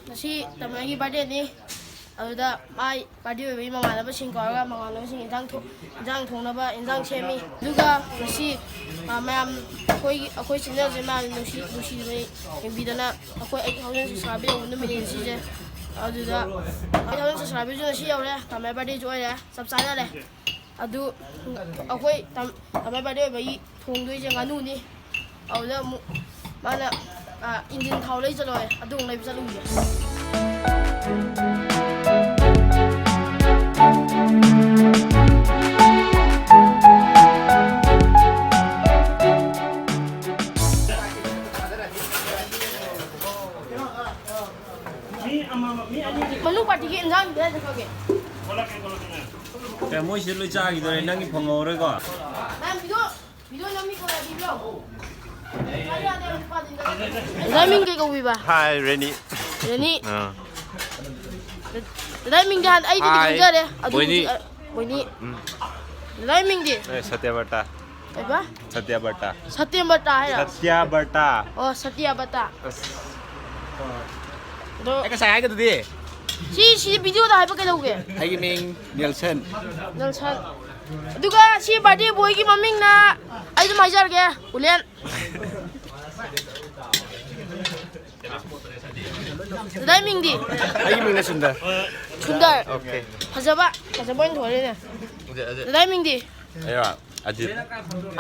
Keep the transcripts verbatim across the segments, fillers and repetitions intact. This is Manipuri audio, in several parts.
ꯉꯁꯤ ꯇꯃꯦꯜꯒꯤ ꯕꯥꯔꯗꯦꯅꯤ꯫ ꯑꯗꯨꯗ ꯃꯥꯏ ꯕꯥꯔꯗꯦ ꯑꯣꯏꯕꯒꯤ ꯃꯃꯥꯟꯅꯕꯁꯤꯡ ꯀꯧꯔꯒ ꯃꯃꯥꯟꯅꯕꯁꯤꯡ ꯏꯟꯖꯥꯡ ꯊꯣ-, ꯏꯟꯖꯥꯡ ꯊꯣꯡꯅꯕ ꯏꯟꯖꯥꯡ ꯁꯦꯝꯃꯤ꯫ ꯑꯗꯨꯒ ꯉꯁꯤ, ꯑ, ꯃꯌꯥꯝ ꯑꯩꯈꯣꯏꯒꯤ, ꯑꯩꯈꯣꯏ ꯆꯦꯅꯦꯜꯁꯦ ꯃꯌꯥꯝ ꯅꯨꯡꯁꯤ-, ꯅꯨꯡꯁꯤꯗꯅ ꯌꯦꯡꯕꯤꯗꯅ ꯑꯩꯈꯣꯏ eight thousand subscriber ꯌꯧꯕ ꯅꯨꯃꯤꯠꯅꯤ ꯉꯁꯤꯁꯦ꯫ ꯑꯗꯨꯗ eight thousand subscriberꯁꯨ ꯉꯁꯤ ꯌꯧꯔꯦ꯫ ꯇꯃꯦꯜ ꯕꯥꯔꯗꯦꯁꯨ ꯑꯣꯏꯔꯦ꯫ ꯆꯞ ꯆꯥꯅꯔꯦ꯫ ꯑꯗꯨ ꯑꯩꯈꯣꯏ ꯇꯝ-, ꯇꯃꯦꯜ ꯕꯥꯔꯗꯦ ꯑꯣꯏꯕꯒꯤ ꯊꯣꯡꯗꯣꯏꯁꯦ ꯉꯥꯅꯨꯅꯤ꯫ ꯑꯗꯨꯗ ꯑꯃꯨꯛ ꯃꯥꯅ, ꯑ, ꯏꯟꯖꯤꯟ ꯊꯥꯎ ꯂꯩ ꯆꯠꯂꯣ ꯍꯥꯏ꯫ ꯑꯗꯨ ꯑꯃꯨꯛ ꯂꯩꯕ ꯆꯠꯂꯨꯈꯤꯒꯦ꯫ ꯃꯅꯨꯡ ꯄꯥꯔꯇꯤꯒꯤ ꯏꯟꯖꯥꯡ ꯀꯗꯥꯏ ꯆꯠꯈ꯭ꯔꯒꯦ? ꯑꯦ, ꯃꯣꯏ ꯁꯤꯗ ꯂꯣꯏ ꯆꯥꯈꯤꯗꯣꯔꯦ, ꯅꯪꯒꯤ ꯐꯪꯍꯧꯔꯣꯏꯀꯣ? ꯅꯪ ꯚꯤꯗꯤꯑꯣ, ꯚꯤꯗꯤꯑꯣ ꯅꯝꯃꯤꯀꯣ, ꯌꯥꯕꯤꯕ꯭ꯔꯣ? ꯌꯥꯔꯦ, ꯌꯥꯔꯦ, ꯅꯨꯄꯥꯗꯨꯅ꯫ ꯗꯥ ꯃꯤꯡ ꯀꯩ ꯀꯧꯕꯤꯕ? ꯍꯥꯏ, ꯔꯦꯅꯤ꯫ ꯔꯦꯅꯤ? ꯑꯥ꯫ ꯗꯥ ꯃꯤꯡꯗꯤ ꯍꯥꯟꯅ ꯑꯩꯗꯤ ꯍꯥꯏ, ꯈꯪꯖꯔꯦ꯫ ꯑꯗꯨꯕꯨꯗꯤ, ꯕꯣꯏꯅꯤ꯫ ꯑ, ꯕꯣꯏꯅꯤ꯫ ꯎꯝ꯫ ꯗꯥ ꯃꯤꯡꯗꯤ? ꯑꯦ, ꯁꯇ꯭ꯌꯕ꯭ꯔꯇ꯫ ꯀꯩꯕ? ꯁꯇ꯭ꯌꯕ꯭ꯔꯇ꯫ ꯁꯇ꯭ꯌꯕ꯭ꯔꯇ ꯍꯥꯏꯔꯣ? ꯁꯇ꯭ꯌꯕ꯭ꯔꯇ꯫ ꯑꯣ, ꯁꯇ꯭ꯌꯕ꯭ꯔꯇ꯫ ꯑꯁ꯫ ꯑꯗꯣ ꯑꯩ ꯉꯁꯥꯏ ꯍꯥꯏꯒꯗꯨꯗꯤ꯫ ꯁꯤ, ꯁꯤ ꯚꯤꯗꯤꯑꯣꯗ ꯍꯥꯏꯕ ꯀꯩꯗꯧꯒꯦ? ꯑꯩꯒꯤ ꯃꯤꯡ ꯅꯦꯜꯁꯟ꯫ ꯅꯦꯜꯁꯟ꯫ ꯑꯗꯨꯒ ꯁꯤ ꯕꯥꯔꯗꯦ ꯕꯣꯏꯒꯤ ꯃꯃꯤꯡꯅ ꯑꯩ ꯑꯗꯨꯝ ꯍꯥꯏꯖꯔꯒꯦ, ꯎꯂꯦꯟ꯫ ꯗꯗꯥꯏ ꯃꯤꯡꯗꯤ? ꯑꯩꯒꯤ ꯃꯤꯡꯅ ꯁꯨꯟꯗꯔ꯫ ꯁꯨꯟꯗꯔ꯫ ꯑꯣꯀꯦ꯫ ꯐꯖꯕ, ꯐꯖꯕ ꯑꯣꯏꯅ ꯊꯣꯛꯂꯦꯅꯦ꯫ ꯗꯗꯥꯏ ꯃꯤꯡꯗꯤ? ꯑꯩꯔꯣ? ꯑꯖꯤꯠ꯫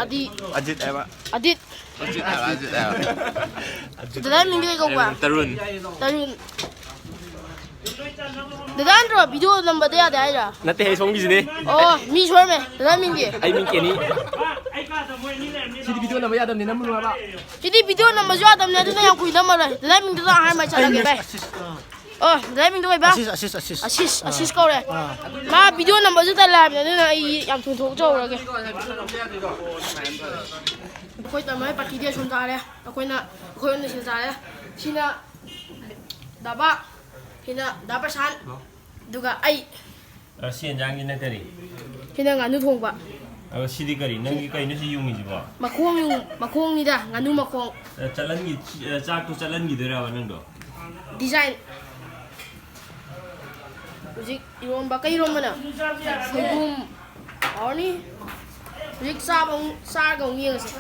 ꯑꯗꯤ꯫ ꯑꯖꯤꯠ ꯍꯥꯏꯕ꯫ ꯑꯗꯤꯠ꯫ ꯑꯖꯤꯠ ꯍꯥꯏꯕ, ꯑꯖꯤꯠ ꯍꯥꯏꯕ꯫ ꯗꯗꯥꯏ ꯃꯤꯡꯗꯤ ꯀꯩ ꯀꯧꯕ? ꯇꯔꯨꯟ꯫ ꯇꯔꯨꯟ꯫ ꯗꯗꯥ ꯅꯠꯇ꯭ꯔꯣ ꯚꯤꯗꯤꯑꯣ ꯅꯝꯕꯗ ꯌꯥꯗꯦ ꯍꯥꯏꯔꯣ? ꯅꯠꯇꯦꯍꯦ, ꯁꯣꯝꯒꯤꯁꯤꯅꯦ꯫ ꯑꯣ, ꯃꯤ ꯁꯣꯏꯔꯝꯃꯦ꯫ ꯗꯗꯥ ꯃꯤꯡꯗꯤ? ꯑꯩ ꯃꯤꯡ ꯀꯦꯅꯤ꯫ ꯁꯤꯗꯤ ꯚꯤꯗꯤꯑꯣ ꯅꯝꯕ ꯌꯥꯗꯕꯅꯤ, ꯅꯝꯃꯨꯅꯨ ꯍꯥꯏꯕ꯫ ꯁꯤꯗꯤ ꯚꯤꯗꯤꯑꯣ ꯅꯝꯕꯁꯨ ꯌꯥꯗꯕꯅꯦ, ꯑꯗꯨꯅ ꯌꯥꯝ ꯀꯨꯏꯅ ꯅꯝꯃꯔꯣꯏ꯫ ꯗꯗꯥ ꯃꯤꯡꯗꯨꯗ ꯑꯍꯥꯟꯕ ꯆꯠꯂꯒꯦ, ꯚꯥꯏ꯫ ꯑꯣ, ꯗꯗꯥ ꯃꯤꯡꯗꯣ ꯀꯩꯕ? ꯑꯁꯤꯁ, ꯑꯁꯤꯁ, ꯑꯁꯤꯁ꯫ ꯑꯁꯤꯁ, ꯑꯥ꯫ ꯑꯁꯤꯁ ꯀꯧꯔꯦ꯫ ꯑꯥ꯫ ꯃꯥ ꯚꯤꯗꯤꯑꯣ ꯅꯝꯕꯁꯨ ꯇꯜꯂꯦ ꯍꯥꯏꯕꯅꯦ, ꯑꯗꯨꯅ ꯑꯩ ꯌꯥꯝ ꯊꯨꯅ ꯊꯣꯛꯆꯍꯧꯔꯒꯦ꯫ ꯑꯩꯈꯣꯏ ꯇꯃꯩ ꯄꯥꯔꯇꯤꯗꯤ ꯑꯁꯣꯝ ꯆꯥꯔꯦ꯫ ꯑꯩꯈꯣꯏꯅ, ꯑꯩꯈꯣꯏ ꯑꯅꯤ ꯁꯤꯗ ꯆꯥꯔꯦ꯫ ꯁꯤꯅ ꯗꯥꯕꯥ, ꯁꯤꯅ ꯗꯥ ꯄ꯭ꯔꯁꯥꯟ, ꯑꯗꯨꯒ ꯑꯩ꯫ ꯑ, ꯁꯤ ꯌꯦꯟꯖꯥꯡꯁꯤꯅ ꯀꯔꯤ? ꯁꯤꯅ ꯉꯥꯅꯨ ꯊꯣꯡꯕ꯫ ꯑꯗꯣ ꯁꯤꯗꯤ ꯀꯔꯤ? ꯅꯪꯒꯤ ꯀꯩꯅꯣ ꯁꯤ ꯌꯨꯡꯉꯤꯁꯤꯕꯣ? ꯃꯈꯣꯡ ꯌꯨꯡ-, ꯃꯈꯣꯡꯅꯤꯗ, ꯉꯥꯅꯨ ꯃꯈꯣꯡ꯫ ꯑ, ꯆꯠꯍꯟꯈꯤ-, ꯑ, ꯆꯥꯛꯇꯣ ꯆꯠꯍꯟꯈꯤꯗꯣꯏꯔꯕ ꯅꯪꯗꯣ? Design. ꯍꯧꯖꯤꯛ ꯏꯔꯣꯝꯕ, ꯀꯩ ꯏꯔꯣꯝꯕꯅꯣ? ꯁꯣꯏꯕꯨꯝ꯫ ꯍꯥꯎꯔꯅꯤ꯫ ꯍꯧꯖꯤꯛ ꯆꯥꯕ ꯑꯃꯨꯛ, ꯆꯥꯔꯒ ꯑꯃꯨꯛ ꯌꯦꯡꯉꯁꯦ꯫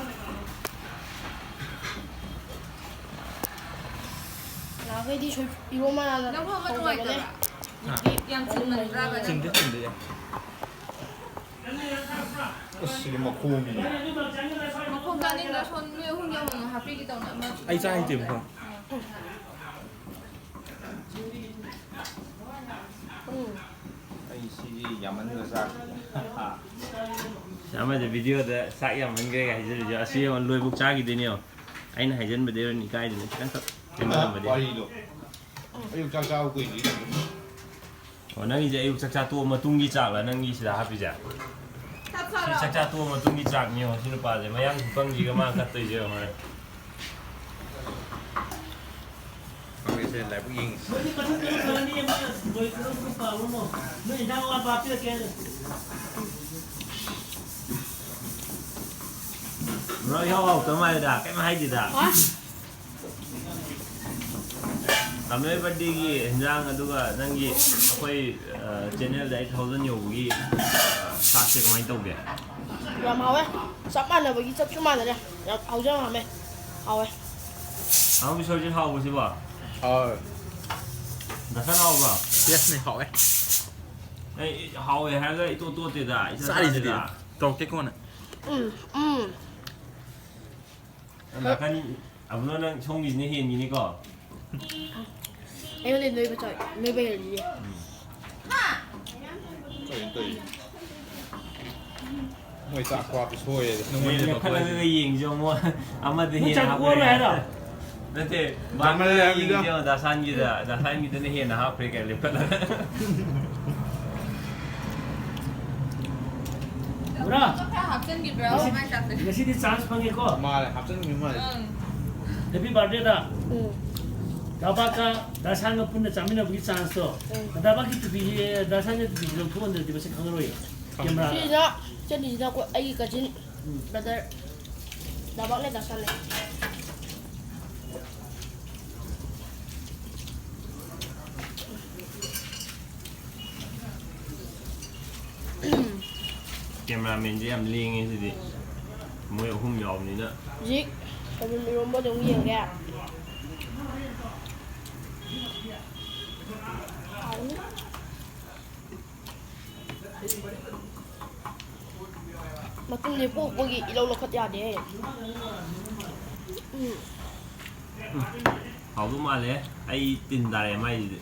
ꯅꯍꯥꯟꯈꯩꯗꯤ ꯁꯣꯏ-, ꯏꯔꯣꯝꯕ ꯍꯥꯟꯅ ꯅꯪ ꯐꯝꯕ ꯍꯧꯕꯅꯦ꯫ ꯅꯨꯡꯉꯥꯏꯇꯕ꯭ꯔꯥ? ꯍꯧꯖꯤꯛꯇꯤ ꯌꯥꯝ ꯆꯤꯟꯃꯟꯕ꯭ꯔꯥꯕ ꯅꯪ? ꯆꯤꯟꯗꯦ, ꯆꯤꯟꯗꯦ, ꯌꯥꯏ꯫ ꯑꯁ, ꯁꯤꯗꯤ ꯃꯈꯣꯡꯅꯤ꯫ ꯃꯈꯣꯡ ꯆꯥꯅꯤꯡꯗ꯭ꯔ? ꯁꯣꯝ ꯅꯣꯏ ꯑꯍꯨꯝꯒꯤ ꯑꯃꯃꯝ ꯍꯥꯞꯄꯤꯒꯦ ꯇꯧꯅꯦ꯫ ꯑꯃ ꯑꯩ ꯆꯥ ꯍꯩꯇꯦꯕꯀꯣ꯫ ꯎꯝ꯫ ꯑꯩ ꯁꯤꯗꯤ ꯌꯥꯝꯃꯟꯕ ꯆꯥꯛ꯫ ꯑꯃꯗ videoꯗ ꯆꯥꯛ ꯌꯥꯝꯃꯟꯈ꯭ꯔꯦꯒ ꯍꯥꯏꯖꯤꯜꯂꯤꯁꯦ꯫ ꯑꯁꯤ ꯌꯦꯡꯉꯣ, ꯂꯣꯏꯕꯨꯛ ꯆꯥꯈꯤꯗꯣꯏꯅꯦ ꯌꯦꯡꯉꯣ꯫ ꯑꯩꯅ ꯍꯥꯏꯖꯤꯟꯕꯗꯩ ꯑꯣꯏꯔꯅꯤ ꯏꯀꯥꯏꯗꯅ ꯈꯤꯇꯪꯈꯛ ꯍꯦꯟꯖꯜꯂꯝꯕꯗꯤ꯫ ꯋꯥꯔꯤꯗꯣ꯫ ꯑꯌꯨꯛ ꯆꯥꯛ ꯆꯥꯕ ꯀꯨꯏꯗ꯭ꯔꯤ꯫ ꯑꯣ, ꯅꯪꯒꯤꯁꯦ ꯑꯌꯨꯛ ꯆꯥꯛ ꯆꯥ ꯇꯣꯛꯑ ꯃꯇꯨꯡꯒꯤ ꯆꯥꯛꯂ ꯅꯪꯒꯤ ꯁꯤꯗ ꯍꯥꯞꯄꯤꯁꯦ? ꯆꯥꯛ ꯁꯤ ꯆꯥꯔꯣ꯫ ꯆꯥꯛ ꯆꯥ ꯇꯣꯛꯑ ꯃꯇꯨꯡꯒꯤ ꯆꯥꯛꯅꯤ ꯌꯦꯡꯉꯣ, ꯁꯤ ꯅꯨꯄꯥꯁꯦ ꯃꯌꯥꯡ ꯈꯨꯀꯪꯁꯤꯒ ꯃꯥ ꯀꯠꯇꯣꯏꯁꯦ ꯌꯦꯡꯉꯣ ꯍꯣꯔꯦꯟ꯫ ꯈꯪꯗꯦꯁꯦ, ꯂꯥꯏꯕꯛ ꯌꯦꯡꯉꯁꯤ꯫ ꯃꯣꯏꯗꯤ ꯃꯊꯛꯇ ꯂꯣꯏꯁꯜꯂꯅꯤ, ꯃꯣꯏ ꯂꯣꯏ ꯄꯨꯂꯞ ꯄꯨꯂꯞ ꯄꯥꯔꯨꯔꯅꯨ꯫ ꯅꯣꯏ ꯏꯟꯖꯥꯡ ꯑꯋꯥꯠꯄ ꯍꯥꯞꯄꯤꯔꯛꯀꯦ ꯍꯥꯏꯅ꯫ ꯕ꯭ꯔꯣ, ꯏꯍꯥꯎ ꯍꯥꯎꯇ ꯃꯥꯜꯂꯦꯗ, ꯀꯩꯝ ꯍꯥꯏꯗꯦꯗ꯫ ꯍꯥ? ꯇꯥꯃꯣ birthdayꯒꯤ ꯏꯟꯖꯥꯡ, ꯑꯗꯨꯒ ꯅꯪꯒꯤ ꯑꯩꯈꯣꯏ, ꯑ, channelꯗ eight thousand ꯌꯧꯕꯒꯤ, ꯑ, ꯆꯥꯛꯁꯦ ꯀꯃꯥꯏꯅ ꯇꯧꯒꯦ? ꯌꯥꯝ ꯍꯥꯎꯋꯦ꯫ ꯆꯞ ꯃꯥꯟꯅꯕꯒꯤ ꯆꯞꯁꯨ ꯃꯥꯟꯅꯔꯦ꯫ ꯌꯥꯝ ꯍꯥꯎꯖ ꯌꯥꯝ ꯍꯥꯎꯋꯦ꯫ ꯍꯥꯎꯋꯦ꯫ ꯇꯥꯃꯣ ꯕꯤꯁ꯭ꯋꯥꯁꯖꯤꯠ, ꯍꯥꯎꯕ꯭ꯔꯣ ꯁꯤꯕꯣ? ꯍꯥꯎꯋꯦ꯫ ꯗꯥꯁꯟ ꯍꯥꯎꯕ꯭ꯔꯣ? Bestꯅꯦ, ꯍꯥꯎꯋꯦ꯫ ꯑꯩ ꯍꯥꯎꯋꯦ ꯍꯥꯏꯔꯒ ꯏꯇꯣꯠ ꯇꯣꯠꯇꯦꯗ, ꯏꯆꯥ ꯆꯥꯔꯤꯁꯤꯗꯤ ꯆꯥꯗꯦꯗ꯫ ꯇꯧꯔꯛꯀꯦ ꯀꯣꯟꯅ꯫ ꯎꯝ, ꯎꯝ꯫ ꯅꯥꯀꯟ ꯑꯕꯨꯡꯂꯣ, ꯅꯪ ꯁꯣꯝꯒꯤꯁꯤꯅ ꯍꯦꯟꯈꯤꯅꯤꯀꯣ? ꯑꯩꯉꯣꯟꯗꯩ ꯅꯣꯏꯕ ꯆꯥꯎ-, ꯅꯣꯏꯕ ꯍꯦꯜꯂꯤꯅꯦ꯫ ꯎꯝ꯫ ꯀꯩꯅꯣ ꯇꯧꯔꯤꯁꯦ? ꯃꯣꯏ ꯆꯥꯛ ꯋꯥꯠꯄ ꯁꯣꯏꯔꯦ꯫ ꯅꯪꯉꯣꯟꯗ ꯂꯦꯞꯈꯠꯂꯒ ꯌꯦꯡꯁꯤ ꯑꯃꯨꯛ, ꯑꯃꯗ ꯃꯣꯏ ꯍꯦꯟꯅ ꯆꯥꯛ ꯍꯥꯞꯄ ꯑꯣꯜꯂꯣꯏ ꯌꯥꯏ꯫ ꯍꯥꯏꯔꯣ? ꯅꯠꯇꯦ, ꯌꯥꯝꯃꯜꯂꯦ ꯃꯥꯡꯍꯜꯂꯒ ꯍꯥꯏꯕꯅꯤꯗ꯫ ꯌꯦꯡꯁꯤ ꯌꯦꯡꯉꯣ, ꯗꯥꯁꯥꯟꯒꯤꯗ, ꯗꯥꯁꯥꯟꯒꯤꯗꯅ ꯍꯦꯟꯅ ꯍꯥꯞꯈ꯭ꯔꯦ ꯀꯩꯅꯣ ꯂꯦꯞꯈꯠꯂꯒ꯫ ꯄꯨꯔꯥ ꯈꯔ ꯍꯥꯞꯆꯤꯟꯈꯤꯕ꯭ꯔꯥ? ꯉꯁꯤ-, ꯃꯥꯏ ꯆꯥꯛꯁꯦ꯫ ꯉꯁꯤꯗꯤ chance ꯐꯪꯉꯦꯀꯣ? ꯃꯥꯅꯦ, ꯍꯥꯞꯆꯤꯟꯈꯤꯕ ꯃꯥꯜꯂꯦ꯫ ꯑꯪ꯫ Happy birthdayꯗ ꯎꯝ꯫ ꯇꯥꯕꯥꯛꯀ ꯗꯥꯁꯥꯟꯒ ꯄꯨꯟꯅ ꯆꯥꯃꯤꯟꯅꯕꯒꯤ chanceꯇꯣ꯫ ꯎꯝ꯫ ꯇꯥꯕꯥꯛꯀꯤ ꯇꯨꯄꯤꯁꯦ, ꯗꯥꯁꯥꯟꯒꯤ ꯇꯨꯄꯤꯁꯦ ꯂꯧꯊꯣꯛꯍꯟꯗ꯭ꯔꯗꯤ ꯃꯁꯤ ꯈꯪꯉꯔꯣꯏꯌꯦ꯫ ꯈꯪꯉꯦ꯫ Cameraꯗ꯫ ꯁꯤꯁꯤꯅ, ꯁꯤꯅꯤꯁꯤꯅ ꯑꯩꯈꯣꯏ ꯑꯩꯒꯤ cousin ꯎꯝ꯫ Brother ꯇꯥꯕꯥꯛꯅꯦ ꯗꯥꯁꯥꯟꯅꯦ꯫ ꯀꯦꯃꯦꯔꯥꯃꯦꯟꯁꯦ ꯌꯥꯝ ꯂꯦꯡꯉꯦ ꯁꯤꯗꯤ꯫ ꯃꯣꯏ ꯑꯍꯨꯝ ꯌꯥꯎꯕꯅꯤꯅ꯫ ꯍꯧꯖꯤꯛ ꯁꯣꯏꯕꯨꯝ ꯏꯔꯣꯝꯕꯗꯣ ꯑꯃꯨꯛ ꯌꯦꯡꯒꯦ꯫ ꯍꯥꯎꯅꯤ꯫ ꯃꯇꯨꯝꯁꯦ ꯄꯣꯛꯄꯒꯤ ꯏꯂꯧ ꯂꯧꯈꯠ ꯌꯥꯗꯦ꯫ ꯎꯝ꯫ ꯍꯥꯎꯗꯧ ꯃꯥꯜꯂꯦ꯫ ꯑꯩ ꯇꯤꯟ ꯇꯥꯔꯛꯑꯦ ꯃꯥꯏꯁꯤꯗꯤ꯫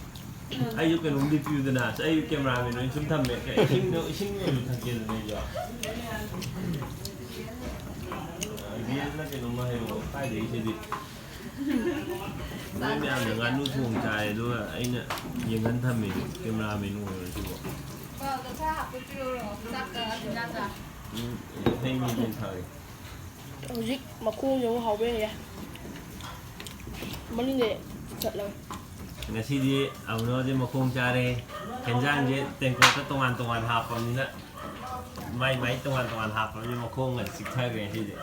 ꯑꯩꯁꯨ ꯀꯩꯅꯣꯝꯗꯤ ꯄꯤꯌꯨꯗꯅ꯫ ꯑꯁ, ꯑꯩ ꯀꯦꯃꯦꯔꯥꯃꯦꯟ ꯑꯣꯏꯅ ꯁꯨꯝ ꯊꯝꯃꯦ꯫ ꯀꯩ, ꯏꯁꯤꯡꯗꯣ, ꯏꯁꯤꯡ ꯑꯣꯏꯅ ꯊꯛꯀꯦꯗꯅ ꯑꯩꯁꯨ꯫ ꯕꯤ ꯑꯦꯁꯅ ꯀꯩꯅꯣꯝꯃ ꯍꯥꯏꯔꯛꯑꯣ꯫ ꯀꯥꯏꯗꯒꯤ ꯁꯤꯗꯤ? ꯅꯣꯏ ꯃꯌꯥꯝꯅ ꯉꯥꯅꯨ ꯊꯣꯡ ꯆꯥꯏ, ꯑꯗꯨꯒ ꯑꯩꯅ ꯌꯦꯡꯍꯟ ꯊꯝꯃꯦ, ꯀꯦꯃꯦꯔꯥꯃꯦꯟ ꯑꯣꯏꯔꯁꯤꯕꯣ꯫ ꯎꯝ, ꯍꯩ ꯃꯍꯤ ꯊꯛꯑꯦ꯫ ꯍꯧꯖꯤꯛ ꯃꯈꯣꯡꯁꯦ ꯑꯃꯨꯛ ꯍꯥꯎꯕ ꯍꯦꯜꯂꯦ꯫ ꯃꯅꯤꯡꯗ ꯆꯠꯂꯒ꯫ ꯉꯁꯤꯗꯤ ꯑꯃꯨꯅꯣꯁꯦ ꯃꯈꯣꯡ ꯆꯥꯔꯦ꯫ ꯍꯦꯟꯖꯥꯡꯁꯦ ꯇꯦꯡꯀꯣꯠꯇ ꯇꯣꯉꯥꯟ ꯇꯣꯉꯥꯟ ꯍꯥꯞꯄꯅꯤꯅ ꯃꯥꯏ ꯃꯥꯏ ꯇꯣꯉꯥꯟ ꯇꯣꯉꯥꯟ ꯍꯥꯞꯄꯅꯤꯅ ꯃꯈꯣꯡꯒ ꯆꯤꯛꯊꯈ꯭ꯔꯦ ꯉꯁꯤꯗꯤ꯫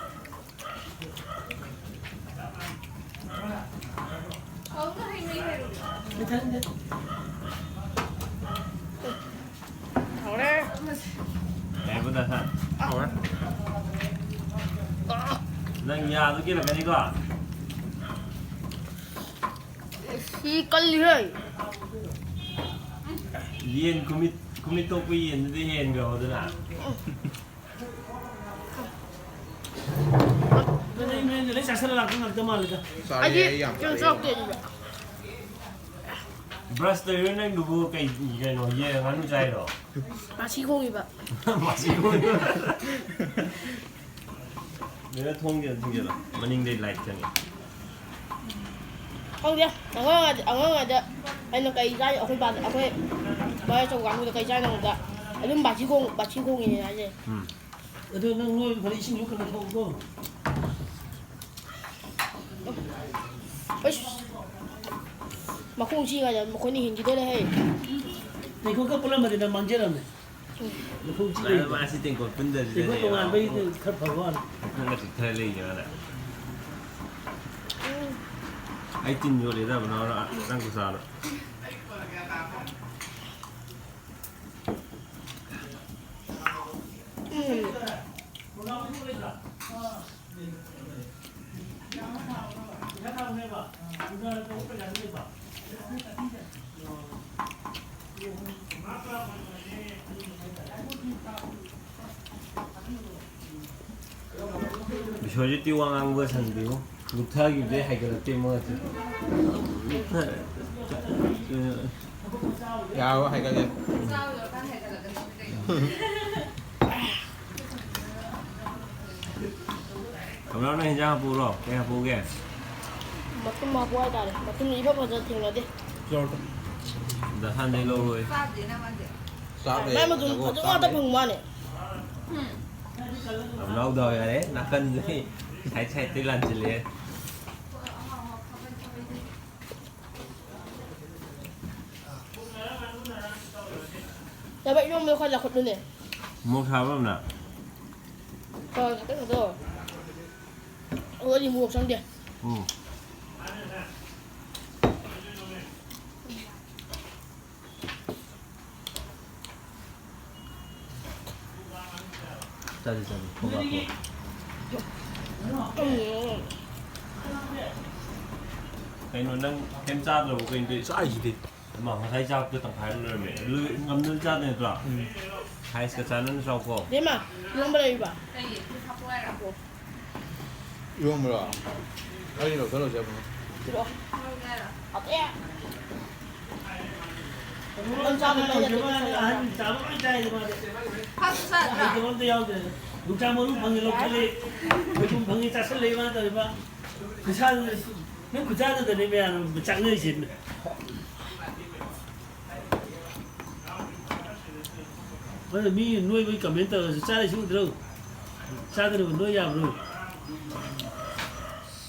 ꯍꯥꯎꯔꯦ꯫ ꯌꯥꯏꯕꯗ ꯍꯥ? ꯍꯥꯎꯔꯦ꯫ ꯅꯪ ꯌꯥꯗꯨ ꯀꯦꯜꯂꯛꯀꯅꯤꯀꯣ? ꯁꯤ ꯀꯜꯂꯤꯍꯦ꯫ ꯌꯦꯟ ꯈꯨꯃꯤꯠ, ꯈꯨꯃꯤꯠ ꯊꯣꯛꯄ ꯌꯦꯟꯗꯨꯗꯤ ꯍꯦꯟꯈ꯭ꯔꯣ ꯑꯗꯨꯅ꯫ ꯅꯣꯏ ꯃꯌꯨꯝꯗ ꯂꯣꯏ ꯆꯥꯁꯜꯂ ꯂꯥꯛꯄ ꯉꯥꯛꯇ ꯃꯥꯜꯂꯦꯗ꯫ ꯆꯥꯔꯦ, ꯑꯩꯗꯤ ꯑꯩ ꯌꯥꯝ ꯀꯩꯝ ꯆꯥꯔꯦ꯫ ꯆꯥꯔꯛꯇꯦ ꯑꯗꯨꯗ꯫ ꯕ꯭ꯔꯁ ꯇꯧꯔꯤꯔꯣ ꯅꯪꯗꯨꯕꯨ? ꯀꯩ, ꯀꯩꯅꯣ, ꯌꯦꯟ ꯉꯥꯅꯨ ꯆꯥꯏꯔꯣ? ꯃꯥꯁꯤ ꯈꯣꯡꯉꯤꯕ꯫ ꯃꯥꯁꯤ ꯈꯣꯡꯉꯤꯕ꯫ ꯂꯣꯏꯅ ꯊꯣꯡꯒꯦ, ꯊꯤꯡꯖꯤꯜꯂꯣ꯫ ꯃꯅꯤꯡꯗꯩ ꯂꯥꯏꯠ ꯆꯪꯉꯦ꯫ ꯈꯪꯗꯦ꯫ ꯑꯉꯥꯡ ꯑꯉꯥꯡ ꯑꯩꯅ ꯀꯩ ꯆꯥꯏ, ꯑꯩꯈꯣꯏ ꯕꯥꯗ, ꯑꯩꯈꯣꯏ ꯕꯥ ꯑꯆꯧꯕ ꯀꯥꯡꯕꯨꯗ ꯀꯩ ꯆꯥꯏꯅꯣ ꯍꯪꯕꯗ ꯑꯗꯨꯝ ꯕꯥꯁꯤ ꯈꯣꯡ-, ꯕꯥꯁꯤ ꯈꯣꯡꯉꯤꯅꯦ ꯍꯥꯏꯁꯦ꯫ ꯎꯝ꯫ ꯑꯗꯨ ꯅꯪ ꯅꯣꯏ ꯐꯔꯦ, ꯏꯁꯤꯡꯁꯨ ꯈꯔ ꯈꯔ ꯊꯛꯎꯀꯣ꯫ ꯑꯁ! ꯃꯈꯣꯡ ꯆꯤꯛꯏꯉꯩꯗ ꯃꯈꯣꯏꯅ ꯍꯦꯟꯈꯤꯗꯣꯔꯦ ꯍꯦ꯫ ꯇꯦꯡꯀꯣꯠꯀ ꯄꯨꯜꯂꯝꯃꯗꯤ ꯅꯪ ꯃꯥꯡꯖꯔꯝꯅꯦ꯫ ꯎꯝ꯫ ꯃꯈꯣꯡ ꯆꯤꯛꯏꯉꯩꯗ꯫ ꯃꯥ-, ꯃꯥꯁꯤ ꯇꯦꯡꯀꯣꯠ ꯄꯨꯟꯗꯕꯁꯤꯗꯅꯦ ꯇꯦꯡꯀꯣꯠ ꯇꯣꯉꯥꯟꯕꯩꯗꯤ ꯃꯈꯣꯡ-, ꯈꯔ ꯐꯕ ꯋꯥꯅꯤ꯫ ꯃꯈꯣꯡꯒ ꯆꯤꯛꯊꯔ ꯂꯩꯔꯤꯁꯦ ꯃꯥꯅ꯫ ꯎꯝ꯫ ꯑꯩ ꯇꯤꯟ ꯌꯣꯠꯂꯦꯗ ꯕꯅꯥꯎꯅ ꯅꯪ ꯈꯨꯆꯥꯗꯣ꯫ ꯕꯤꯁ꯭ꯋꯖꯤꯠꯇꯤ ꯋꯥ ꯉꯥꯡꯕ ꯁꯪꯕꯤꯌꯨ꯫ ꯂꯨꯞꯊꯈꯤꯕꯗꯩ ꯍꯥꯏꯒꯠꯂꯛꯇꯦ ꯃꯥꯁꯦ꯫ ꯌꯥꯔꯣꯏ, ꯍꯥꯏꯒꯠꯂꯦ꯫ ꯀꯝꯗꯧꯅ ꯍꯤꯟꯖꯥꯡ ꯍꯥꯞꯄꯛꯎꯔꯣ? ꯀꯩ ꯍꯥꯞꯄꯛꯎꯒꯦ? ꯃꯇꯨꯝ ꯍꯥꯞꯄꯛꯑꯣ ꯍꯥꯏꯇꯥꯔꯦ꯫ ꯃꯇꯨꯝ ꯏꯐ ꯐꯖꯅ ꯊꯦꯡꯅꯗꯦ꯫ ꯗꯁꯥꯟꯗꯩ ꯂꯧꯔꯣꯏ꯫ ꯆꯥꯕꯗꯤ ꯅꯪ ꯃꯥꯟꯗꯦ꯫ ꯆꯥꯕꯗꯤ ꯃꯥꯏ ꯃꯇꯨꯝ ꯅꯪꯕꯨ ꯐꯖꯅ ꯉꯥꯛꯇ ꯆꯥꯕꯗꯤ꯫ ꯐꯪꯕ ꯋꯥꯅꯦ꯫ ꯎꯝ꯫ ꯌꯥꯝ ꯂꯥꯎꯗꯕ ꯌꯥꯔꯦ꯫ ꯅꯥꯀꯟꯗꯩ ꯁꯥꯏꯠ ꯁꯥꯏꯠꯇꯩ ꯂꯥꯟꯁꯤꯜꯂꯛꯑꯦ꯫ ꯌꯥꯕ ꯏꯔꯣꯝꯕꯗꯣ ꯈꯔ ꯂꯧꯈꯠꯂꯨꯅꯦ꯫ ꯃꯣꯔꯣꯛ ꯁꯥꯕ ꯑꯃꯅ꯫ ꯍꯣꯏ, ꯈꯤꯇꯪ ꯈꯛꯇ꯫ ꯑꯣ, ꯑꯩꯗꯤ ꯃꯣꯔꯣꯛ ꯆꯪꯗꯦ꯫ ꯎꯝ꯫ ꯆꯥꯁꯤ, ꯆꯥꯁꯤ꯫ ꯈꯣꯡ ꯀꯥꯞꯄꯣ꯫ ꯎꯝ꯫ ꯀꯩꯅꯣ, ꯅꯪ ꯀꯩꯝ ꯆꯥꯗ꯭ꯔꯕꯣ? ꯀꯩꯅꯣ ꯇꯧꯔꯤꯁꯦ? ꯆꯥꯏꯁꯤꯗꯤ꯫ ꯏꯃꯥ, ꯉꯁꯥꯏ ꯆꯥꯛꯇꯣ ꯇꯪꯈꯥꯏ ꯑꯃ ꯂꯣꯏꯔꯝꯃꯦ꯫ ꯂꯣꯏ-, ꯉꯝꯅꯕ ꯆꯥꯗꯣꯏ ꯅꯠꯇ꯭ꯔꯣ? ꯎꯝ꯫ ꯁꯥꯏꯖꯀ ꯆꯥꯟꯅꯅ ꯆꯥꯎꯀꯣ꯫ ꯏꯕꯦꯝꯃ, ꯏꯔꯣꯝꯕ ꯂꯩꯔꯤꯕ? ꯂꯩꯌꯦ, ꯑꯗꯨ ꯍꯥꯞꯄꯛꯑꯣ ꯍꯥꯏꯔꯣ? ꯏꯔꯣꯝꯕꯔꯣ? ꯑꯩ ꯂꯧꯁꯜꯂꯁꯦ ꯑꯃꯨꯛ꯫ ꯄꯤꯔꯛꯑꯣ꯫ ꯍꯥꯎꯇꯦ꯫ ꯅꯪ ꯆꯥꯕ ꯂꯩꯔꯗꯤ ꯄꯤꯁꯜꯂꯣ꯫ ꯑꯍꯟ ꯆꯥꯕ ꯂꯣꯏ ꯆꯥꯏ ꯃꯥꯗꯤ꯫ ꯐꯥꯁ ꯐꯨꯗ ꯆꯥꯗ꯭ꯔꯥ? ꯑꯩ ꯀꯩꯅꯣꯝꯇ ꯌꯥꯎꯗ꯭ꯔꯦ꯫ ꯌꯣꯡꯆꯥꯛ ꯃꯔꯨ ꯐꯪꯉꯦ ꯂꯧꯈꯠꯂꯤ꯫ ꯁꯣꯏꯕꯨꯝ ꯐꯪꯉꯦ ꯆꯥꯁꯤꯜꯂꯦ ꯃꯥꯅ ꯇꯧꯔꯤꯕ꯫ ꯈꯨꯠꯁꯥꯗꯨꯗ, ꯅꯪ ꯈꯨꯠꯁꯥꯗꯨꯗꯅꯦ ꯃꯌꯥꯝ ꯆꯥꯛꯅꯔꯤꯁꯦ꯫ ꯑꯗꯨ ꯃꯤ ꯅꯣꯏꯕꯒꯤ comment ꯇꯧꯔꯁꯨ ꯆꯥꯔꯤꯁꯤ ꯎꯗ꯭ꯔꯣ? ꯆꯥꯗꯅꯕꯨ ꯅꯣꯏ ꯌꯥꯕ꯭ꯔꯣ?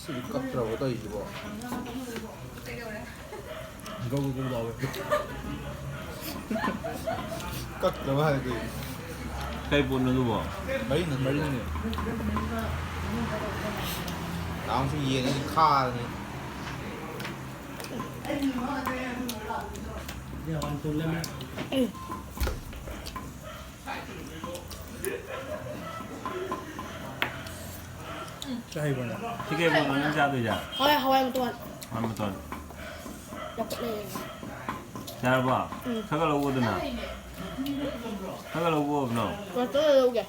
ꯁꯤꯗꯤ ꯀꯞꯇ꯭ꯔꯕꯣ ꯇꯧꯔꯤꯁꯤꯕꯣ? ꯒꯧ ꯒꯧ ꯂꯥꯎꯋꯦ꯫ ꯀꯛꯇ꯭ꯔꯕ ꯍꯥꯏꯔꯗꯤ꯫ ꯀꯩ ꯄꯣꯠꯅꯣ ꯑꯗꯨꯕꯣ? ꯃꯔꯤꯟ, ꯃꯔꯤꯟꯅꯦ꯫ ꯅꯍꯥꯟꯃꯨꯛꯁꯨ ꯌꯦꯟ ꯑꯅꯤ ꯈꯥꯔꯅꯤ꯫ ꯌꯥꯝ ꯇꯨꯝꯂꯝꯃꯦ꯫ ꯆꯥꯏꯕꯅ꯫ ꯁꯤ ꯀꯩ ꯄꯣꯠꯅꯣ ꯅꯪ ꯆꯥꯗꯣꯏꯁꯦ? ꯍꯋꯥꯏ, ꯍꯋꯥꯏ ꯃꯇꯣꯟ꯫ ꯍꯋꯥꯏ ꯃꯇꯣꯟ꯫ ꯂꯧꯈꯠꯂꯦ꯫ ꯌꯥꯔꯕꯣ? ꯎꯝ꯫ ꯈꯔ ꯈꯔ ꯂꯧꯑꯣꯗꯅ꯫ ꯈꯔ ꯈꯔ ꯂꯧꯑꯣ ꯀꯩꯅꯣ꯫ ꯉꯥꯛꯇꯪ ꯂꯧꯒꯦ꯫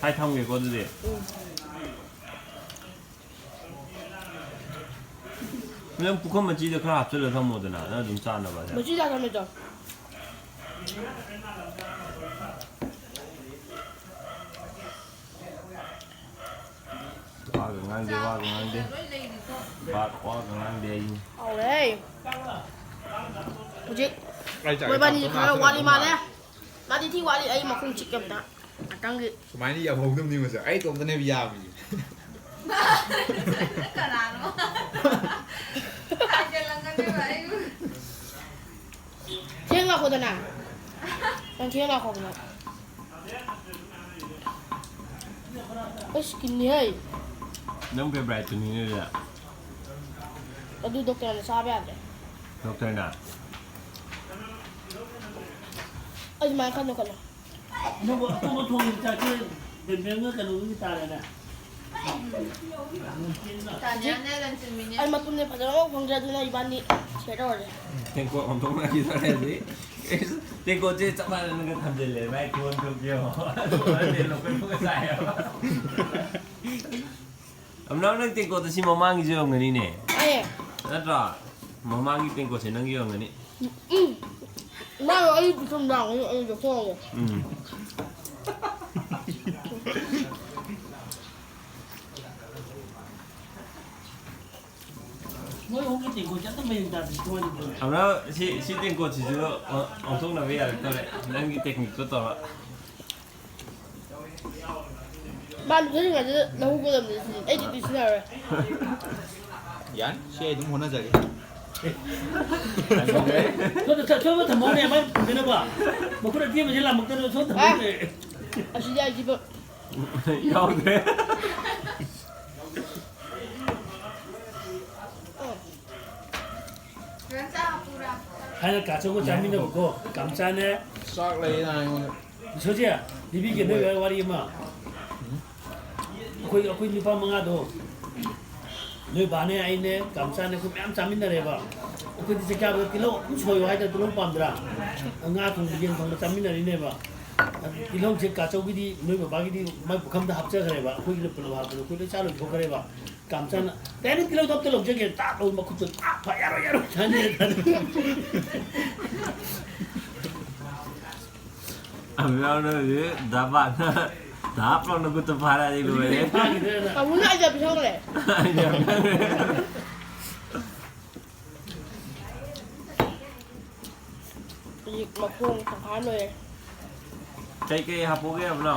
ꯍꯥꯏ ꯊꯝꯒꯦꯀꯣ ꯑꯗꯨꯗꯤ꯫ ꯎꯝ꯫ ꯅꯪ ꯄꯨꯈꯝ ꯃꯆꯤꯗ ꯈꯔ ꯍꯥꯞꯆꯤꯜꯂ ꯊꯝꯃꯣꯗꯅ, ꯅꯪ ꯑꯗꯨꯝ ꯆꯥꯅꯕ꯫ ꯃꯆꯤꯗ ꯊꯝꯃꯦ ꯆꯣ꯫ ꯋꯥꯒ ꯉꯥꯡꯗꯦ, ꯋꯥꯒ ꯉꯥꯡꯗꯦ꯫ ꯋꯥ-, ꯋꯥꯒ ꯉꯥꯡꯗꯦ ꯑꯩ꯫ ꯍꯥꯎꯔꯦ꯫ ꯍꯧꯖꯤꯛ ꯑꯩ ꯆꯥꯛ ꯃꯣꯏꯕꯥꯅꯤ ꯆꯥꯛ ꯈꯔ ꯆꯥꯛ ꯋꯥꯠꯂꯤ ꯆꯥꯛ ꯃꯥꯜꯂꯦ꯫ ꯃꯥꯗꯤ ꯊꯤ ꯋꯥꯠꯂꯤ, ꯑꯩ ꯃꯈꯣꯡ ꯆꯤꯛꯀꯦ ꯑꯝꯇ꯫ ꯉꯥꯛꯇꯪꯒꯤ꯫ ꯁꯨꯃꯥꯏꯅ ꯌꯥꯍꯧꯗꯕꯅꯤ ꯃꯁꯦ꯫ ꯑꯩ ꯏꯇꯣꯝꯇꯅꯦꯕ ꯌꯥꯕꯤꯁꯦ꯫ ꯀꯅꯥꯅꯣ? ꯍꯥꯏꯖꯤꯜꯂꯝꯒꯅꯦꯕ ꯑꯩꯕꯨ꯫ ꯊꯦꯡ ꯂꯥꯛꯈꯣꯗꯅ꯫ ꯅꯪ ꯊꯦꯡ ꯂꯥꯛꯈꯣꯗꯅ꯫ ꯑꯁ, ꯀꯤꯟꯅꯤ ꯍꯦ꯫ ꯅꯪ favourite ꯇꯨꯅꯤꯅꯦ ꯑꯗꯨꯗꯤ꯫ ꯑꯗꯨ ꯗꯣꯛꯇꯔꯅ ꯆꯥꯕ ꯌꯥꯗ꯭ꯔꯦ꯫ ꯗꯣꯛꯇꯔꯅ? ꯑꯩ ꯁꯨꯃꯥꯏꯅ ꯈꯟꯅꯨ ꯈꯜꯂꯣ꯫ ꯅꯪꯕꯨ ꯑꯇꯣꯞꯄ ꯊꯣꯡꯕ ꯆꯥꯛꯁꯦ ꯕꯦꯝꯕꯦꯝꯒ ꯀꯩꯅꯣꯒꯤ ꯇꯥꯔꯦꯅꯦ꯫ ꯍꯧꯖꯤꯛ ꯇꯥꯅꯤꯌꯥꯅꯦ ꯂꯟꯆꯟꯕꯤꯅꯦ꯫ ꯑꯩ ꯃꯇꯨꯝꯁꯦ ꯐꯖꯅ ꯐꯪꯗ꯭ꯔꯦ, ꯑꯗꯨꯅ ꯏꯕꯥꯅꯤ share ꯇꯧꯔꯁꯦ꯫ ꯇꯦꯡꯀꯣꯠ ꯑꯣꯟꯊꯣꯛꯅꯈꯤꯗꯣꯔꯦ ꯍꯧꯖꯤꯛ꯫ ꯇꯦꯡꯀꯣꯠꯁꯦ ꯆꯞ ꯃꯥꯟꯅꯅꯒ ꯊꯝꯖꯤꯜꯂꯦ ꯃꯥꯏ ꯈꯨꯑꯣꯟꯊꯣꯛꯁꯦ ꯌꯦꯡꯉꯣ꯫ ꯑꯗꯨꯒ ꯂꯣꯀꯦꯜ ꯐꯨꯗꯀ ꯆꯥꯏꯌꯦꯕ꯫ ꯑꯝꯅꯥꯎ, ꯅꯪ ꯇꯦꯡꯀꯣꯠꯇ ꯁꯤ ꯃꯃꯥꯡꯒꯤꯁꯨ ꯌꯧꯔꯝꯒꯅꯤꯅꯦ꯫ ꯑꯦ꯫ ꯅꯠꯇ꯭ꯔꯣ? ꯃꯃꯥꯡꯒꯤ ꯇꯦꯡꯀꯣꯠꯁꯦ ꯅꯪꯒꯤ ꯌꯧꯔꯝꯒꯅꯤ꯫ ꯎꯝ꯫ ꯃꯥꯅ ꯑꯩ ꯄꯤꯊꯣꯛꯑꯝꯕ ꯑꯩ ꯂꯧꯊꯣꯛꯑꯒꯦ꯫ ꯎꯝ꯫ ꯃꯣꯏ ꯑꯍꯨꯝꯒꯤ ꯇꯦꯡꯀꯣꯠꯁꯦ ꯑꯝꯇ ꯃꯌꯦꯡ ꯇꯥꯗ꯭ꯔꯤ, ꯀꯃꯥꯏꯅ ꯇꯧꯗꯣꯏꯅꯣ? ꯑꯝꯅꯥꯎ, ꯁꯤ, ꯁꯤ ꯇꯦꯡꯀꯣꯠꯁꯤꯁꯨ ꯑꯣꯟꯊꯣꯛꯅꯕ ꯌꯥꯔꯛꯇꯧꯔꯦ꯫ ꯅꯪꯒꯤ technique ꯇꯣ ꯇꯧꯔ꯫ ꯃꯥ ꯂꯨꯖꯔꯤꯉꯩꯗ ꯂꯧꯍꯧꯒꯗꯕꯅꯤ ꯁꯤꯗꯤ꯫ ꯑꯩꯗꯤ ꯑꯗꯨ ꯁꯤꯖꯤꯟꯅꯔꯣꯏ꯫ ꯌꯥꯅꯤ, ꯁꯤ ꯑꯩ ꯑꯗꯨꯝ ꯍꯣꯠꯅꯖꯒꯦ꯫ ꯁꯣꯝꯗ ꯊ-, ꯁꯣꯝꯗ ꯊꯝꯍꯧꯅꯦ, ꯃꯥꯏ ꯄꯨꯗꯅꯕ꯫ ꯃꯈꯨꯠ ꯑꯇꯦꯟꯕꯁꯦ ꯂꯥꯝꯃꯛꯇꯅꯕ ꯁꯣꯝꯗ ꯊꯝꯍꯧꯅꯦ꯫ ꯑꯁꯤꯗꯤ ꯑꯩꯁꯤꯕꯨ ꯌꯥꯎꯗ꯭ꯔꯦ꯫ ꯊꯥꯏꯅ ꯀꯥꯆꯧꯒ ꯆꯥꯃꯤꯟꯅꯕꯀꯣ, ꯀꯥꯝꯆꯥꯅꯦ꯫ ꯆꯥꯛ ꯂꯩꯌꯦꯅ ꯑꯩꯉꯣꯟꯗ꯫ ꯏꯁꯣꯔꯁꯦ, ꯂꯤꯕꯤꯒꯦ ꯅꯣꯏ ꯋꯥꯔꯤ ꯑꯃ꯫ ꯑꯩꯈꯣꯏ, ꯑꯩꯈꯣꯏ ꯅꯨꯄꯥ ꯃꯉꯥꯗꯣ, ꯅꯣꯏ ꯕꯥꯅꯦ, ꯑꯩꯅꯦ, ꯀꯥꯝꯆꯥꯅꯦ, ꯑꯩꯈꯣꯏ ꯃꯌꯥꯝ ꯆꯥꯃꯤꯟꯅꯔꯦꯕ꯫ ꯑꯩꯈꯣꯏꯗꯤ ꯆꯥꯛ ꯆꯥꯕꯗ ꯇꯤꯜꯍꯧ ꯑꯗꯨꯝ ꯁꯣꯏꯌꯣ ꯍꯥꯏꯗꯅ ꯇꯤꯜꯍꯧ ꯄꯥꯝꯗ꯭ꯔꯥ? ꯉꯥ ꯊꯣꯡꯕ, ꯌꯦꯟ ꯊꯣꯡꯕ ꯆꯥꯃꯤꯟꯅꯔꯤꯅꯦꯕ꯫ ꯑꯗꯨ ꯇꯤꯜꯍꯧꯁꯦ ꯀꯥꯆꯧꯒꯤꯗꯤ ꯅꯣꯏ ꯕꯕꯥꯒꯤꯗꯤ ꯃꯥꯏ ꯄꯨꯈꯝꯗ ꯍꯥꯞꯆꯈ꯭ꯔꯦꯕ, ꯑꯩꯈꯣꯏꯒꯤꯅ ꯄꯨꯂꯞ ꯍꯥꯞꯄꯗꯣ ꯑꯩꯈꯣꯏ ꯂꯣꯏ ꯆꯥ ꯂꯣꯏꯊꯣꯛꯈ꯭ꯔꯦꯕ꯫ ꯀꯥꯝꯆꯥꯅ, "ꯀꯩ ꯍꯥꯏꯅꯤ, ꯇꯤꯜꯍꯧꯗꯣ ꯑꯝꯇ ꯂꯧꯖꯒꯦ", ꯇꯥꯛ ꯂꯧ ꯃꯈꯨꯠꯇ ꯇꯥꯛ ꯐ-, "ꯌꯥꯔꯣꯏ, ꯌꯥꯔꯣꯏ", ꯊꯥꯅꯤ꯫ ꯑꯃꯨꯛ ꯌꯥꯎꯅꯕꯁꯦ ꯗꯥ ꯄꯥꯛꯅ ꯗꯥꯞ ꯂꯥꯎꯅ ꯈꯨꯠꯇ ꯐꯥꯔꯛꯑꯗꯤ ꯂꯣꯏꯔꯦ꯫ ꯐꯥꯈꯤꯗ꯭ꯔꯦꯅ꯫ ꯇꯥꯃꯣꯅ ꯑꯥꯏꯗꯤꯌꯥ ꯄꯤꯊꯣꯛꯈ꯭ꯔꯦ꯫ ꯑꯥꯏꯗꯤꯌꯥ ꯄꯤꯊꯣꯛꯈ꯭ꯔꯦ꯫ ꯍꯧꯖꯤꯛ ꯃꯈꯣꯡ ꯇꯪꯈꯥꯏ ꯑꯃ ꯂꯣꯏꯔꯦ꯫ ꯀꯩꯀꯩ ꯍꯥꯞꯄꯧꯒꯦ ꯍꯥꯏꯕꯅꯣ?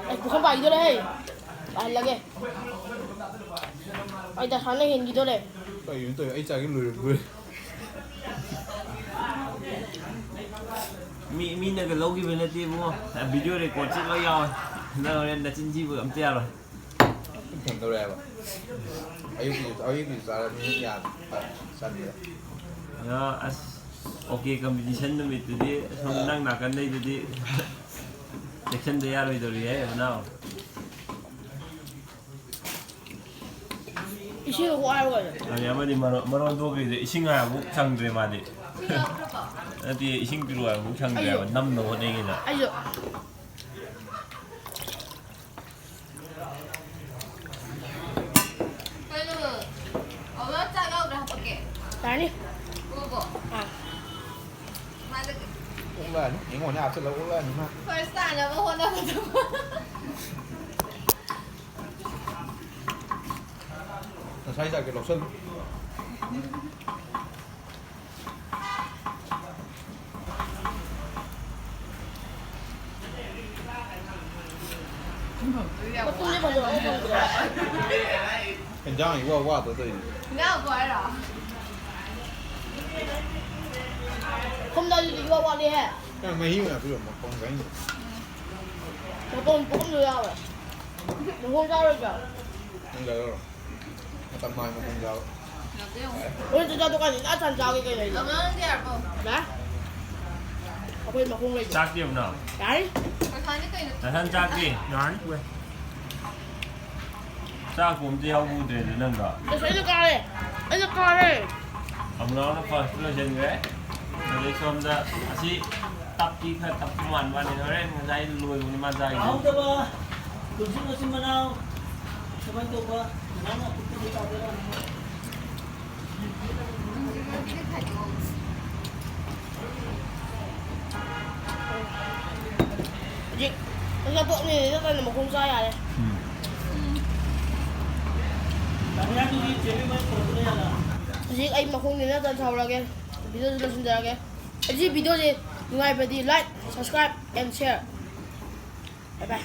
ꯑꯩ ꯄꯨꯈꯝ ꯄꯥꯏꯈꯤꯗꯣꯔꯦ ꯍꯦ꯫ ꯄꯥꯏꯍꯜꯂꯒꯦ꯫ ꯑꯩ ꯗꯁꯥꯅ ꯍꯦꯟꯈꯤꯗꯣꯔꯦ꯫ ꯀꯩꯅꯣ ꯇꯧꯔꯤ? ꯑꯩ ꯆꯥꯒꯦ ꯂꯣꯏꯔꯝꯗꯣꯔꯦ꯫ ꯃꯤ, ꯃꯤꯅꯒ ꯂꯧꯈꯤꯕ ꯅꯠꯇꯦ ꯏꯕꯨꯡꯉꯣ꯫ ꯚꯤꯗꯤꯑꯣ ꯔꯦꯀꯣꯔꯠꯁꯤ ꯂꯣꯏ ꯌꯥꯎꯋꯦ꯫ ꯅꯪ ꯍꯣꯔꯦꯟ ꯅꯆꯤꯟ ꯊꯤꯕ ꯑꯝꯇ ꯌꯥꯔꯣꯏ꯫ ꯄꯨꯛ ꯊꯟꯗꯧꯔꯦ ꯍꯥꯏꯕ꯫ ꯑꯌꯨꯛꯀꯤ, ꯑꯌꯨꯛꯀꯤ ꯆꯥꯔ ꯃꯤ ꯌꯥꯝ ꯆꯟꯗ꯭ꯔꯦ꯫ ꯑ, ꯑꯁ, ꯑꯣꯀꯦ ꯀꯝꯄꯤꯇꯤꯁꯟ ꯅꯨꯃꯤꯠꯇꯨꯗꯤ ꯁꯣꯝ ꯅꯪ ꯅꯥꯀꯟꯗꯩꯗꯨꯗꯤ ꯆꯦꯛꯁꯟꯗ ꯌꯥꯔꯣꯏꯗꯧꯔꯤꯍꯦ ꯃꯅꯥꯎ꯫ ꯏꯁꯤꯡ ꯋꯥꯔ ꯑꯣꯏꯔꯦ꯫ ꯑꯗꯩ ꯑꯃꯗꯤ ꯃꯔꯣꯟ, ꯃꯔꯣꯟ ꯊꯣꯛꯈ꯭ꯔꯤꯗ ꯏꯁꯤꯡ ꯍꯥꯏꯕꯨ ꯁꯪꯗ꯭ꯔꯦ ꯃꯥꯗꯤ꯫ ꯅꯠꯇꯦ, ꯏꯁꯤꯡ ꯄꯤꯔꯛꯑꯣ ꯍꯥꯏꯕꯨ ꯁꯪꯗ꯭ꯔꯦ ꯍꯥꯏꯕ, ꯑꯩꯁꯨ꯫ ꯅꯝꯅꯕ ꯍꯣꯠꯅꯩꯉꯩꯗ꯫ ꯑꯩꯁꯨ꯫ ꯀꯩꯅꯣ, ꯑꯃ ꯆꯥꯛ ꯌꯥꯎꯗ꯭ꯔꯥ ꯍꯥꯄꯛꯀꯦ? ꯌꯥꯅꯤ꯫ ꯎꯔꯕꯣ? ꯑꯥ꯫ ꯃꯥꯗꯤ ꯑꯣꯛꯂꯛꯑꯅꯤ꯫ ꯌꯦꯡꯉꯣꯅꯦ, ꯍꯥꯞꯆꯤꯜꯂꯒ ꯑꯣꯛꯂꯛꯑꯅꯤ ꯃꯥ꯫ First ꯇꯥꯅꯕ ꯍꯣꯠꯅꯕꯗꯣ꯫ ꯉꯁꯥꯏ ꯖꯥꯛꯀꯦꯠ ꯂꯧꯁꯜꯂꯨ꯫ ꯃꯇꯨꯝꯁꯦ ꯐꯖꯕ ꯑꯃ ꯐꯪꯗ꯭ꯔꯦ꯫ ꯍꯦꯟꯖꯥꯡ ꯏꯋꯥ ꯋꯥꯗ ꯇꯧꯔꯤꯁꯦ꯫ ꯉꯥ ꯍꯥꯞꯄꯣ ꯍꯥꯏꯔꯣ? ꯁꯣꯝꯗ ꯑꯗꯨꯗꯤ ꯏꯋꯥ ꯋꯥꯠꯂꯤꯍꯦ꯫ ꯅꯪ ꯃꯍꯤ ꯑꯣꯏꯅ ꯄꯤꯔꯛꯑꯣ, ꯃꯄꯪ ꯆꯥꯅꯤꯡꯗꯦ꯫ ꯃꯄꯪ ꯄꯨꯈꯝꯗꯣ ꯌꯥꯎꯋꯦ꯫ ꯃꯄꯪ ꯆꯥꯔꯣꯏꯗ꯭ꯔꯣ? ꯅꯪ ꯆꯥꯔꯣ꯫ ꯃꯇꯝ ꯃꯥꯏ ꯃꯄꯪ ꯆꯥꯕ꯫ ꯍꯣꯔꯦꯟ ꯆꯥꯛ ꯆꯥ ꯇꯣꯛꯀꯥꯟꯗ ꯉꯟꯇꯥ ꯊꯥꯟ ꯆꯥꯒꯦ ꯀꯩꯅꯣ ꯑꯩꯗꯤ꯫ ꯌꯥꯔꯕꯣ? ꯌꯥꯔꯦ꯫ ꯃꯈꯣꯡ ꯂꯩꯕ꯫ ꯆꯥꯛꯇꯤ ꯑꯃꯨꯛꯅ? ꯌꯥꯔꯤ? ꯉꯁꯥꯏꯅ ꯀꯩꯅꯣ? ꯅꯊꯟ ꯆꯥꯛꯇꯤ? ꯌꯥꯔꯅꯤ, ꯄꯨꯔꯦ꯫ ꯆꯥꯛꯄꯨ ꯑꯝꯇ ꯌꯥꯎꯕ ꯎꯗ꯭ꯔꯦꯗ ꯅꯪꯗꯣ꯫ ꯑꯁ, ꯑꯩꯅ ꯀꯥꯔꯦ꯫ ꯑꯩꯅ ꯀꯥꯔꯦ꯫ ꯑꯃꯨꯛꯅ first ꯂꯣꯏꯁꯤꯟꯈ꯭ꯔꯦ꯫ ꯑꯗꯩ ꯁꯣꯝꯗ ꯑꯁꯤ ꯇꯞꯇꯤ ꯈꯔ ꯇꯞꯄ ꯃꯥꯟꯕ ꯋꯥꯅꯤ꯫ ꯍꯣꯔꯦꯟ ꯉꯁꯥꯏ ꯂꯣꯏꯕꯅꯤ ꯃꯥ ꯆꯥꯈꯤꯗꯣꯏꯅꯤ꯫ ꯇꯥꯍꯧꯗꯕ ꯀꯨꯟꯁꯨ ꯃꯆꯤꯟ ꯃꯅꯥꯎ ꯀꯃꯥꯏꯅ ꯇꯧꯕ? ꯃꯅꯥꯎꯅ ꯑꯄꯤꯛꯄꯗꯤ ꯇꯥꯗꯣꯏꯔꯥ? ꯍꯧꯖꯤꯛ ꯑꯆꯥꯄꯣꯠꯅꯦ ꯅꯠꯇꯅ ꯃꯈꯣꯡ ꯆꯥ ꯌꯥꯔꯦ꯫ ꯎꯝ꯫ ꯍꯧꯖꯤꯛ ꯑꯩ ꯃꯈꯣꯡꯅꯦ ꯅꯠꯇꯅ ꯁꯥꯎꯔꯒꯦ꯫ Videoꯁꯤ ꯂꯣꯏꯁꯤꯟꯖꯔꯒꯦ꯫ ꯑꯩ ꯁꯤ videoꯁꯤ ꯅꯨꯡꯉꯥꯏꯕꯗꯤ like, subscribe and share. Bye bye.